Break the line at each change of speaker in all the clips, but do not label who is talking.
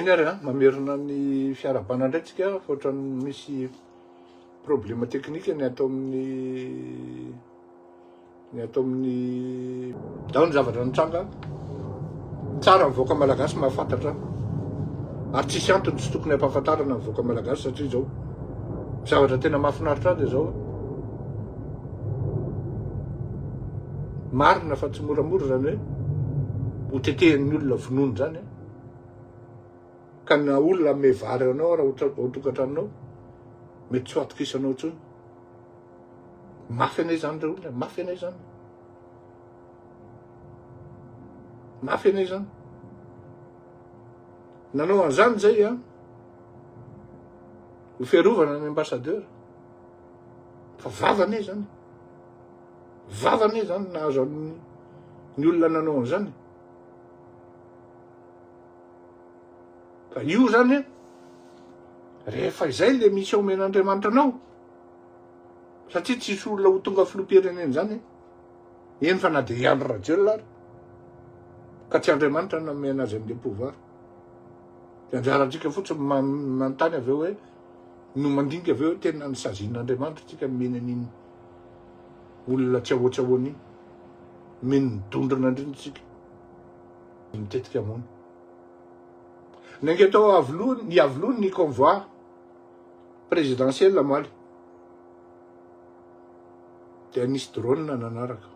Eny ary an, mamerina ny fiarahabana indray tsika fa ohatran'ny misy problème technique ny ato amin'ny ny ato amin'ny dao ny zavatra nitranga. Tsara ny vahoaka malagasy mahafantatra ary tsisy antony tsy tokony hampahafantarana ny vahoaka malagasy satria izao zavatra tena mahafinaritra ahy dia izao marina fa tsy moramora izany hoe ho tetehin'ny olona vonoina izany ka na olona ame vary anao raha ao tokantranonao mety tsy ho atokisanao intsony. Mafy anie izany re olona, mafy anie izany. Mafy anie izany. Nanao an'izany izay an, ho fiarovana ny ambassadeur. Fa vava anie izany. Vava anie izany nahazo an'ny ny olona nanao an'izany. Fa io zany rehefa izay le mission omen'Andriamanitra anao, satria tsisy olona ho tonga filoham-pirenena zany, eny fa na dia i Andry Rajoelina ary, ka tsy Andriamanitra no nanome anazy an'le pouvoir. Dia anjarantsika fotsiny manontany avy eo hoe, no mandinika avy eo hoe tena nisazian'Andriamanitra tsika nomeny an'iny olona tsy ahoa tsy ahoana iny, nomeny ny dondrona indrindra tsika. Mitetika hamono. Nainga tao Iavoloha, Iavoloha ny convoi présidentiel omaly. Dia nisy drone nanaraka.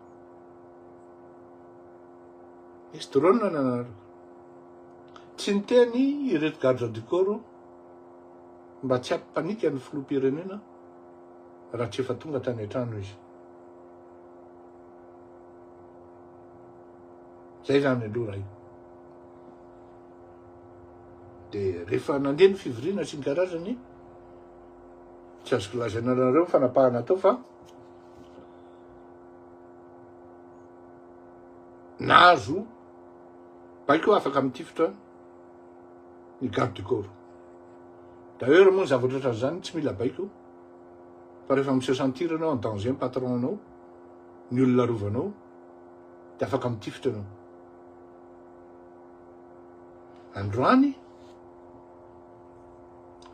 Nisy drone nanaraka. Tsy niteny ireto garde du corps mba tsy hampipanika ny filoham-pirenena raha tsy efa tonga tany an-trano izy. Zay zany aloha ray. De rehefa nandeha ny fivoriana sy ny karazany, tsy azoko lazaina anareo ny fanapahana atao fa nahazo baiko afaka mitifitra ny garde du corps. D'ailleurs moa ny zavatra ohatran'izany tsy mila baiko fa rehefa mi-se sentir anao en danger ny patron anao, ny olona arovanao, dia afaka mitifitra ianao. Androany,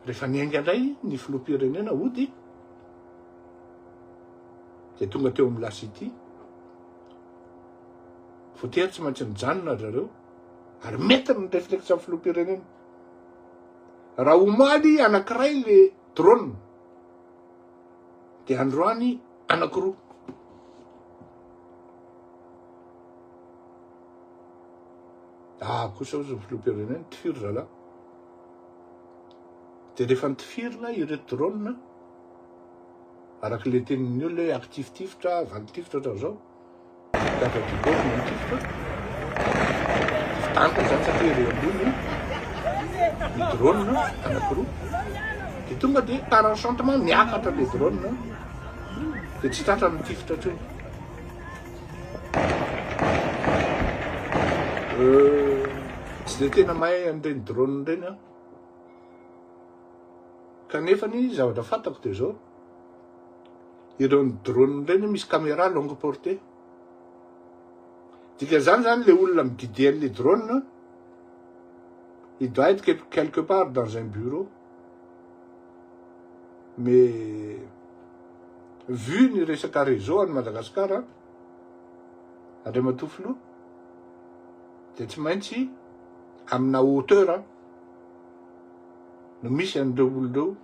rehefa niainga indray ny filoham-pirenena hody, dia tonga teo amin'ny La City, voatery tsy maintsy nijanona ry zareo, ary mety ny réflexe amin'ny filoham-pirenena. Raha omaly anankiray le drone, dia androany anankiroa. Ah kosa ozy ny filoham-pirenena nitifiro zalahy. Dia rehefa nitifirina ireto drone, araka ilay tenin'ny olona hoe akitifitifitra, valitifitra ohatran'izao, garde du corps no nitifitra, tifi-danitra izany satria ery ambony ny drone anankiroa, dia tonga dia par enchantement niakatra ilay drone, dia tsy tratra ny tifitra intsony. Tsy dia tena mahay an'ireny drone ireny aho. Kanefa ny zavatra fantako dia izao, ireny drone ireny misy caméra longue portée. Dikan'izany zany le olona mi-guider an'le drone, il doit être quelque part dans un bureau. Mais vu ny resaka réseau any Madagascar, Andriamatoa Filoha, dia tsy maintsy amina hauteur no misy an'ireo olona ireo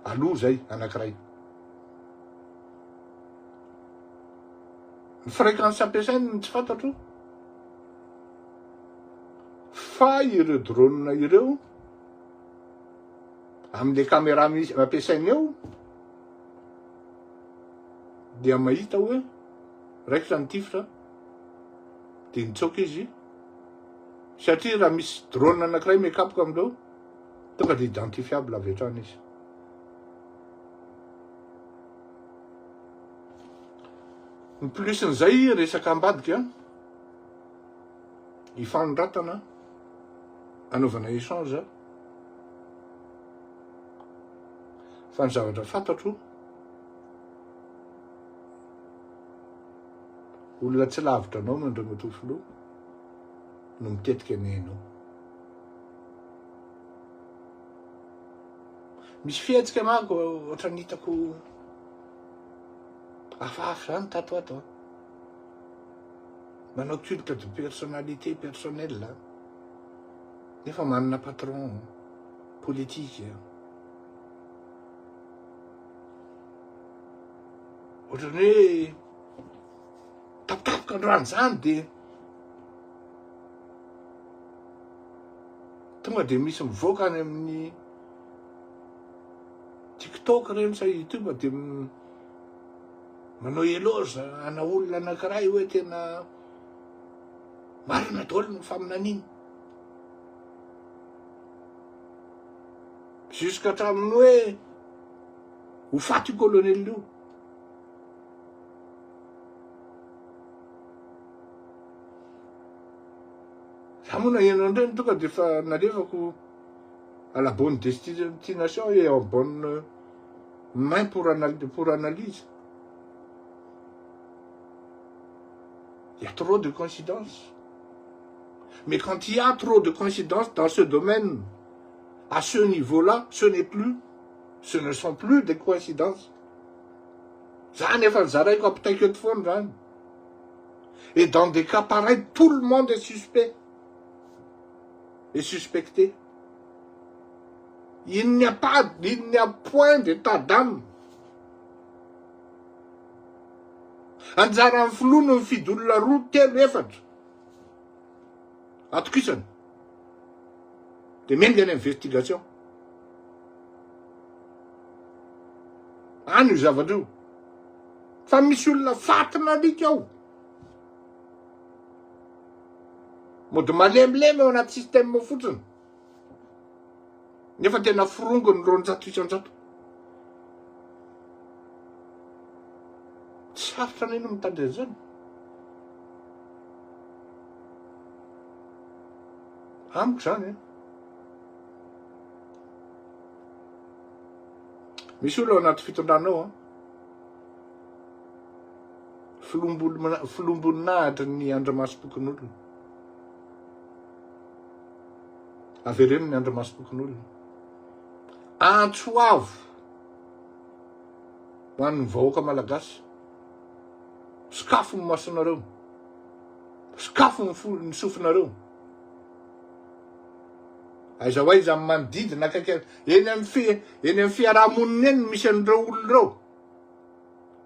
aloha izay anankiray. Ny fréquence ampiasainy no tsy fantatro fa ireo drone ireo Amin'ilay caméra misy ampiasaina eo dia mahita hoe raikitra ny tifitra dia nitsoaka izy satria raha misy drone anankiray mikapoka amin'ireo tonga dia identifiable avy hatrany izy. Ny plus-n'izay resaka ambadika ifanoratana anaovana échange Fa ny zavatra fantatro, olona tsy lavitra anao no Andriamatoa Filoha no mitetika ny ainao. Misy fihetsika manko ohatran'ny hitako hafahafa zany tato ato an. Manao culte de personnalité personnelle nefa manana patron politique. Ohatran'ny hoe tapitapoka androany zany de tonga de misy mivoaka any amin'ny TikTok reny sa YouTube de manao éloge ana olona anankiray hoe tena marina daholo ny faminaniany. Jusqu'à hatramin'ny hoe ho faty io colonel io. Za moa naheno an'ireny tonga dia efa nalefako à la bonne destination et en bonne main pour, pour analyse. Il y a trop de coïncidences. Mais quand il y a trop de coïncidences dans ce domaine, à ce niveau-là, ce n'est plus, ce ne sont plus des coïncidences. Zany efa nozaraiko ampitaiko eto foana zany. Et dans des cas pareils, tout le monde est suspect. Est suspecté. Il n'y a pas, il n'y a point d'état d'âme. Anjaran'ny filoha no mifidy olona roa, telo, efatra. Atokisana. Dia miainga ny investigation. Any io zavatra io. Fa misy olona fatin'alika ao. Mody malemilemy ao anaty système fotsiny. Nefa tena forongony 200%. Tsy sarotra anie no mitandrina izany. Amiko izany e. Misy olona ao anaty fitondrana ao an. Filoham-boninahitry ny andrimasom-pokonolona. Avereno ny andrimasom-pokonolona. Antso avo ho an'ny vahoaka malagasy. Sokafo ny masonareo. Sokafo ny fo ny sofinareo. Aiza ho aiza amin'ny manodidina akaiky eny amin'ny fi eny amin'ny fiarahamonina eny no misy an'ireo olona ireo.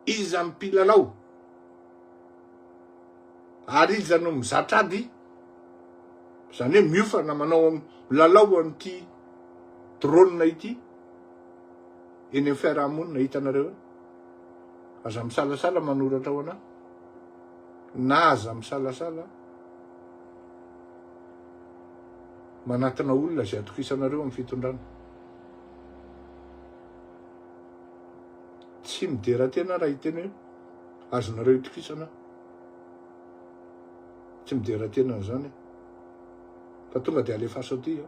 Iza no mpilalao? Ary iza no mizatra ady? Izany hoe miofana manao milalao an'ity drone ity eny amin'ny fiarahamonina hitanareo eny. Aza misalasala manoratra ho anah. Na aza misalasala manatona olona izay atokisanareo amin'ny fitondrana. Tsy midera tena raha hiteny hoe azonareo itokisana aho. Tsy midera tena an'izany aho. Fa tonga dia alefaso aty aho.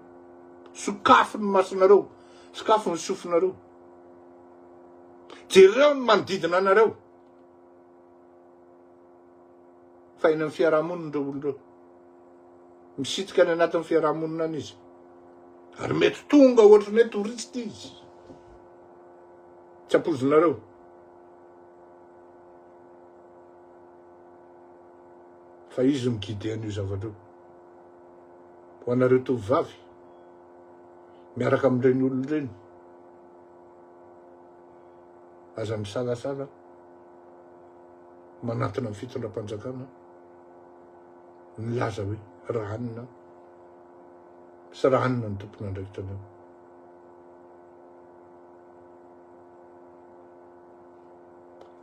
Sokafy ny masonareo, sokafy ny sofinareo. Jereo ny manodidina anareo. Fa eny amin'ny fiarahamonina ireo olona ireo. Misitrika any anatin'ny fiarahamonina any izy. Ary mety tonga ohatran'ny hoe touriste izy. Tsy ampoizinareo. Fa izy mi-guider an'io zavatra io. Ho anareo tovovavy, miaraka amin'ireny olona ireny, aza misalasala manatona ny fitondram-panjakana milaza hoe rahanina sy rahanina ny tompon'andraikitra anao.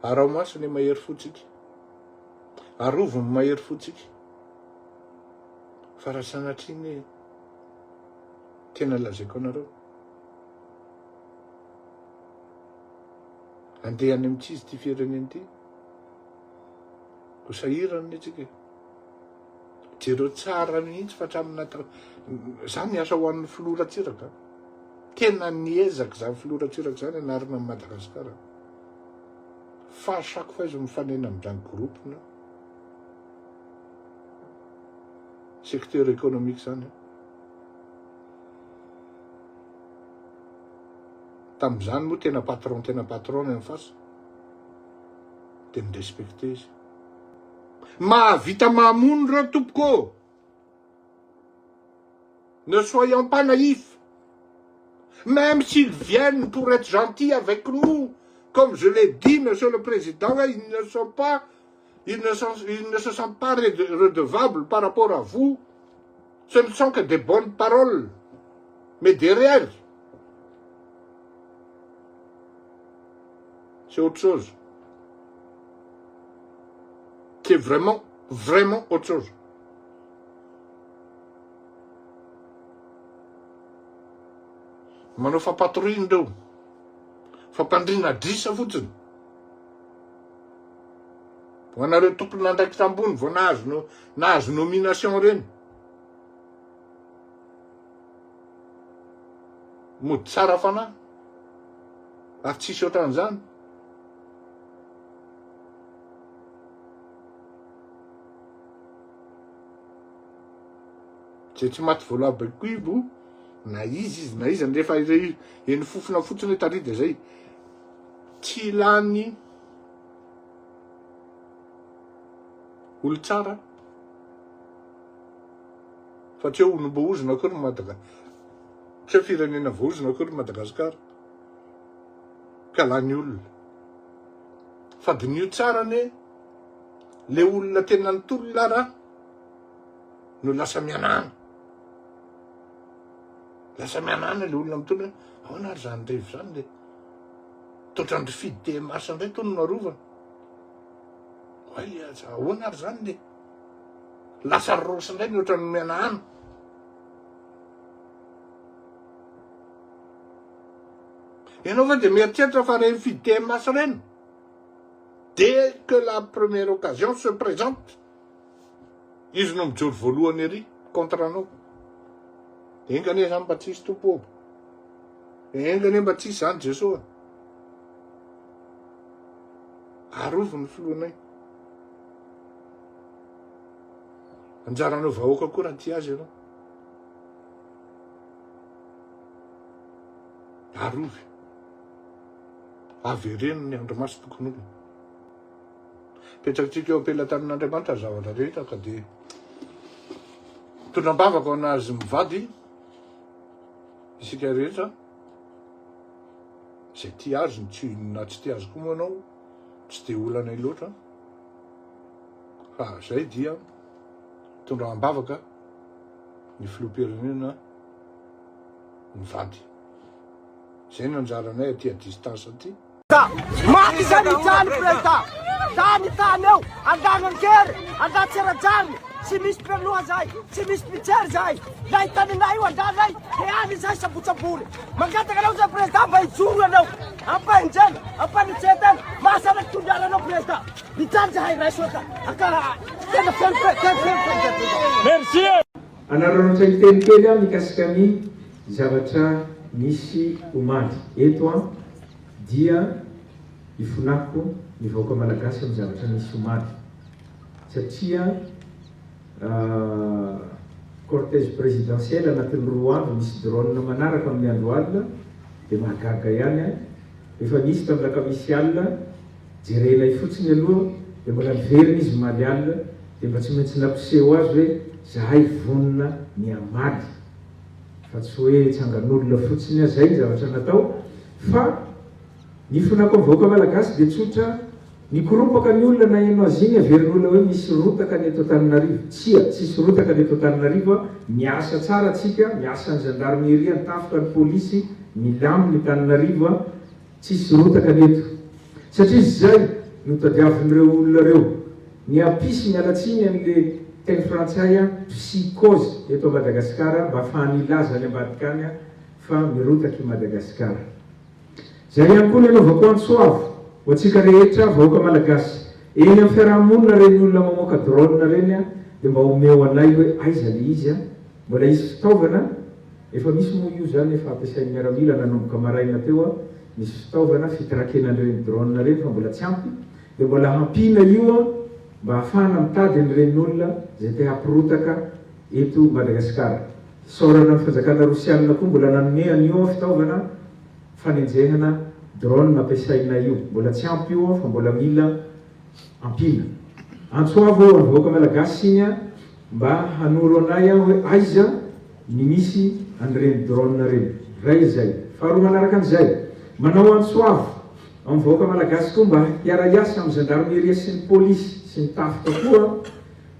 Araho maso ny mahery fo tsika. Arovy ny mahery fo tsika. Fa raha sanatria anie tena lazaiko anareo. Andeha any amin'ny tsizy ity firenena ity. Ho sahirana anie tsika e. Jereo tsara mihitsy fa hatramin'ny natao za niasa ho an'ny filoha Ratsiraka. Tena niezaka izany filoha Ratsiraka izany hanarina an'i Madagasikara. Fa à chaque fois izy mifanena amin'izany groupe na secteur économique izany. Tamin'izany moa tena patron tena patron ny en face dia mi-respecter izy. Mahavita mamono ireo tompoko ô! Ne soyons pas naïfs. Même s'ils viennent pour être gentils avec nous, comme je l'ai dit, Monsieur le Président, ils ne sont pas, ils ne sont, ils ne se sentent pas redevables par rapport à vous. Ce ne sont que des bonnes paroles. Mais derrière, c'est autre chose. C'est vraiment, vraiment autre chose. Manao fampatoriana ireo. Fampandriana adrisa fotsiny. Ho anareo tompon'andraikitra ambony vao nahazo nahazo nomination ireny. Mody tsara fanahy. Ary tsisy ohatran'izany. Izay tsy maty voalavo be kibo na iza izy na iza rehefa irey eny fofona fotsiny hoe tary dia zay. Tsy lany olon-tsara fa tsy hoe olom-boahozona akory ny Madaga tsy hoe firenena voahozona akory ny Madagasikara ka lany olona. Fa diniho tsara anie le olona tena nitolona ra no lasa mianana. Lasa mianana le olona mitolona hoe ahoana ary zany revy zany le toatran'ny ry fidy TMH ndray tony no arovana. Oay le aza ahoana ary zany le lasa rosa ndray ny ohatran'ny mianana. Ianao va dia mieritreritra fa reny fidy TMH reny dès que la première occasion se présente Izy no mijoro voalohany ery contre anao. Enga anie zany mba tsisy Tompo ô. Enga anie mba tsisy zany Jesoa. Arovy ny filohanay. Anjaranao vahoaka koa raha tia azy ianao. Arovy. Avereno ny andrimaso tokon'olona. Petrakintsika eo am-pelatanan'Andriamanitra ny zavatra rehetra ka dia mitondra am-bavaka ho an'azy mivady isika rehetra izay tia azy ny tsy na tsy tia azy koa moa ianao tsy dia olanay loatra fa zay dia mitondra am-bavaka ny filoham-pirenena mivady zay no anjaranay aty a distance aty.
Maty izay mijaly prezida. Tany tany eo, andana angery, andà tsy ara-drariny, tsy misy mpialoha zahay, tsy misy mpijery zahay. Lay taninay io andanay, de any zahay sabotsabory. Mangataka anao zay prezida mba hijoro ianao. Ampahenjena, ampanitsen-tena, mahasaraka toliara anao prezida. Mijaly zahay raiso aka, aka tena feno tena feno prezida.
Merci e!
Hanararaotra hiteny kely aho mikasika ny zavatra nisy omaly. Eto an! dia ifonako ny vahoaka malagasy amin'ny zavatra nisy omaly satria cortège présidentiel anatin'ny roa andro misy drone manaraka amin'ny andro alina dia mahagaga ihany an! Efa nisy tamin'ny lakamisy alina jerenay fotsiny aloha dia mbola niverina izy omaly alina dia mba tsy maintsy nampiseho azy hoe zahay vonona ny hamaly fa tsy hoe tsangan'olona fotsiny a, zay ny zavatra natao fa ny fonako amin'ny vahoaka malagasy dia tsotra, nikoropaka ny olona naheno azy iny averin'olona hoe misy rotaka ny eto Antananarivo, tsia tsisy rotaka ny eto Antananarivo a, miasa tsara tsika, miasa ny gendarmerie, ny tafika, ny polisy, milamina i Tananarivo a, Tsisy rotaka ny eto. Satria izay no tadiavin'ireo olona ireo. Ny hampisy, miala tsiny an'le teny frantsay an, psychose eto Madagasikara mba afahany hilaza any ambadika any fa mirotaka i Madagasikara. Izay ihany koa ny anaovako antso avo ho antsika rehetra vahoaka Malagasy. Eny amin'ny fiaraha-monina ireny olona mamoaka drone ireny an, dia mba omeo anay hoe aiza le izy an. Mbola hisy fitaovana Efa misy moa io zany efa ampiasain'ny miaramila nanomboka maraina teo a, misy fitaovana fitrakena an'ireny drone ireny fa mbola tsy ampy dia mbola hampiana io a mba hahafahana mitady an'ireny olona izay te hampirotaka eto Madagasikara. Isaorana ny fanjakana rosianina koa mbola nanome an'io a fitaovana. fanenjehana drone ampiasainay io. Mbola tsy ampy io fa mbola mila ampiana. Antso avo ho an'ny vahoaka Malagasy iny mba hanoro anay hoe aiza ny misy an'ireny drone ireny. Iray izay. Faharoa manaraka an'izay, manao antso avo amin'ny vahoaka Malagasy koa mba hiara-hiasa amin'ny zandarmeria sy ny polisy sy ny tafika koa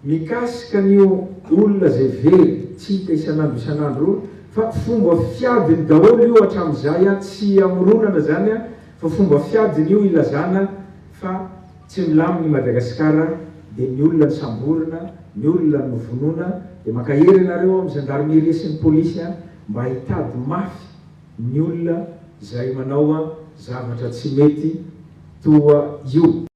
mikasika an'io olona izay very tsy hita isan'andro isan'andro io fa fomba fiadiny daholo io hatramin'izay tsy hamoronana izany fa fomba fiadiny io ilazana fa tsy milamina i Madagasikara dia ny olona no samborina, ny olona no vonoina dia mankahery anareo amin'ny zandarmeria sy ny polisy mba hitady mafy ny olona izay manao zavatra tsy mety toa io.